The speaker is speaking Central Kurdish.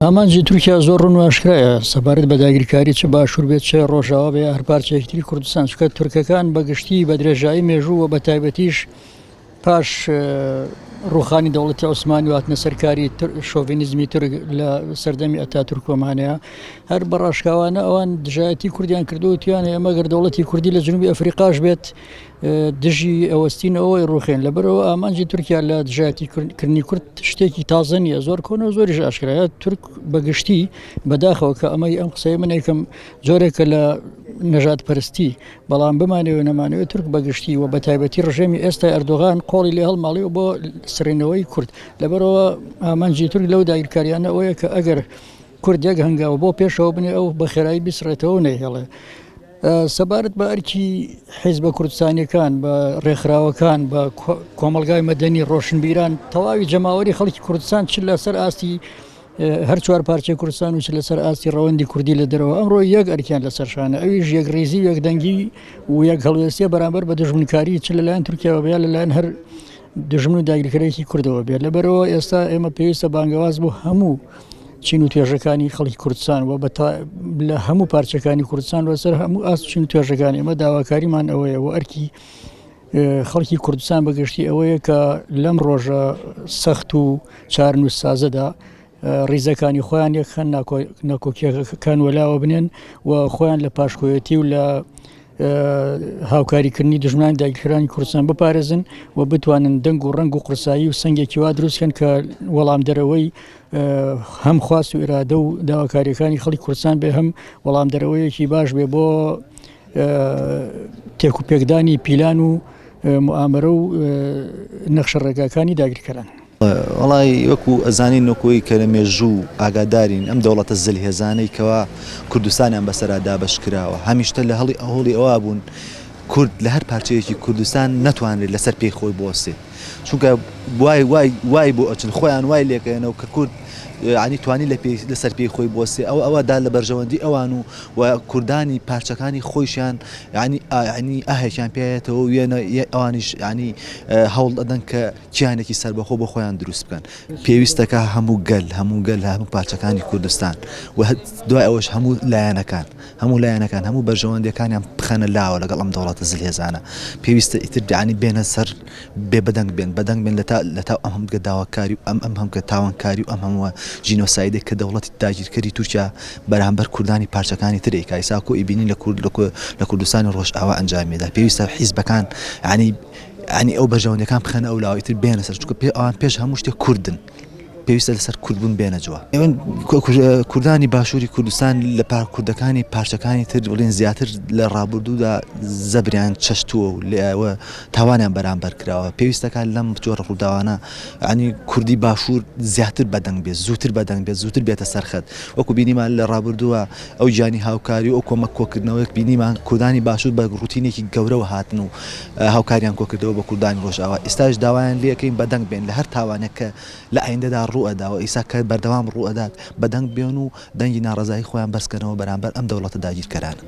ئامانجی تورکیا زۆر ڕوون و ئاشکرایە سەبارەت بە داگیرکاری چ باشوور بێت چ ڕۆژاوا بێ هەر پارچەیەکی تری کوردستان چونکە تورکەکان بە گشتی بە درێژایی مێژوو و بە تایبەتیش پاش ڕوخانی دەوڵەتی عوسمانی و هاتنە سەرکاری شۆڤینیزمی تورک لە سەردەمی ئەتا تورکۆمانەیە هەر بە ڕاشکاوانە ئەوان دژایەتی کوردیان کردو تیانە ئێمە گەر دەوڵەتی کوردی لە جنوبی ئەفریقاش بێت دژی ئەوەستین ئەوەی ڕوخێن لەبەرەوە ئامانجی تورکیا لە دژایەتی کردنی کورد شتێکی تازە نییە زۆر کۆنە و زۆریش ئاشکرایە تورک بەگشتی بەداخەوە کە ئەمەی ئەم قسەی منێکم جۆرێکە لە نەژاد پەرستی بەڵام بمانەوە نەمانەوە تورک بەگشتی و بە تایبەتی ڕژێمی ئێستا ئەردۆغان قۆڵی لێ هەڵماڵی و بۆ سڕینەوەی کورد لەبەرەوە ئامانجی تورک لەو داگیرکاریانە ئەوەیە کە ئەگەر کورد یەک هەنگاو بۆ پێشەوە بنێ ئەو بە خێرایی بیسڕێتەوە و نەیهێڵێ. سەبارەت بە ئەرکی حیزبە کوردستانیەکان بە ڕێکخراوەکان بە کۆمەڵگای مەدەنی ڕۆشنبیران تەواوی جەماوەری خەڵکی کوردستان چ لەسەر ئاستی هەر چوار پارچەی کوردستان و چ لەسەر ئاستی ڕەوەندی کوردی لە دەرەوە ئەمڕۆ یەک ئەرکیان لەسەر شانە ئەویش یەک ڕیزی و یەک دەنگی و یەک هەڵوێستیە بەرامبەر بە دژمنکاری چ لەلایەن تورکیاوە بێ لەلایەن هەر دژمن و داگیرکەرێکی کوردەوە بێت لەبەرەوە ئێستا ئێمە پێویستە بانگەواز بۆ هەموو چین و توێژەکانی خەڵکی کوردستان و لە هەموو پارچەکانی کوردستان لەسەر هەموو ئاست چین و توێژەکان ئێمە داواکاریمان ئەوەیە و ئەرکی خەڵکی کوردستان بەگشتی ئەوەیە کە لەم ڕۆژە سەخت و چارنووسسازەدا ڕیزەکانی خۆیان یەکخەن ناکۆکیەکان وەلاوە بنێن و خۆیان لە پاشکۆیەتی و لە هاوکاریکردنی دژمنانی داگیرکەرانی کوردستان بپارێزن و بتوانن دەنگ و ڕەنگ و قورسایی و سەنگێکی وا دروستکەن کە وەڵامدەرەوەی هەم خواست و ئیرادە و داواکاریەکانی خەڵکی کوردستان بێ هەم وەڵامدەرەوەیەکی باش بێ بۆ تێک و پێکدانی پیلان و موئامەرە و نەخشە ڕێگاکانی داگیرکەران. وەڵای وەکو ئەزانین وەکو ئەوەی کە لە مێژوو ئاگادارین ئەم دەوڵەتە زلهێزانەی کەوا کوردستانیان بەسەرا دابەش کراوە هەمیشتە لە هەڵی هەوڵی ئەوە بوون کورد لە هەر پارچەیەکی کوردستان نەتوانرێت لەسەر پێی خۆی بوەستێت چونکە وای وای وای بۆ ئەچن خۆیان وای لێکەنەوە کە کورد ینی توانی لە پێی لەسەر پێی خۆی بوەستێ ئەوە ئەوە دا لە بەرژەوەندی ئەوان و و کوردانی پارچەکانی خۆیشیان ینی ینی ئاهێکیان پێیەتەوە وێنە ئەوانیش ینی هەوڵ ئەدەن کە کیانێکی سەربەخۆ بۆ خۆیان دروست بکەن. پێویستەکە هەموو گەل، هەموو گەل لە هەموو پارچەکانی کوردستان و دوای ئەوەش هەموو لایەنەکان، هەموو لایەنەکان هەموو بەرژەوەندیەکانیان بخەنە لاوە لەگەڵ ئەم دەوڵەتە زلهێزانە. پێویستە ئیتر یانی بێنە سەر بێ بەدەنگ بێن، بەدەنگ بێن لە تا لە تاو ئەم هەمگە داواکاری و ئەم ئەم هەمگە تاوانکاری و ئەم هەمووە جینۆسایدەی کە دەوڵەتی داگیرکەری تورکیا بەرامبەر کوردانی پارچەکانی تر ئەیکا ئیسا کۆ ئەیبینین لە کورد لە کوردستانی ڕۆژئاوا ئەنجامی ئەدا. پێویستە حیزبەکان یانی یانی ئەو بەرژەوەندیەکان بخەنە ئەو لاوە ئیتر بێنە سەر چونکە پێ ئەوان پێش هەموو شتێک کوردن پێویستە لەسەر کوردبوون بێنە جووە. کوردانی باشووری کوردستان لە پار کوردەکانی پارچەکانی تر بڵێن زیاتر لە ڕابردوودا زەبریان چەشتووە و لەوە تاوانیان بەرامبەر کراوە پێویستەکە لەم جۆرە ڕووداوانە ینی کوردی باشوور زیاتر بەدەنگ بێت زووتر بەدەنگ بێت زووتر بێتە سەرخەت وەکو بینیمان لە ڕابردووە ئەو گیانی هاوکاری و ئەو کۆمەک کۆکردنەوەیەک بینیمان کوردانی باشوور بە ڕوتینێکی گەورەوە هاتن و هاوکاریان کۆکردەوە بە کوردانی ڕۆژئاوا ئیستاش داوایان لێکەین بەدەنگ بێن لە هەر تاوانێک کە لە ئایندەدا ڕووئەدا و ئیستا کە بەردەوام ڕووئەدات بەدەنگ بێن و دەنگی ناڕەزایی خۆیان بەرزکەنەوە بەرامبەر ئەم دەوڵەتە داگیرکەرانە.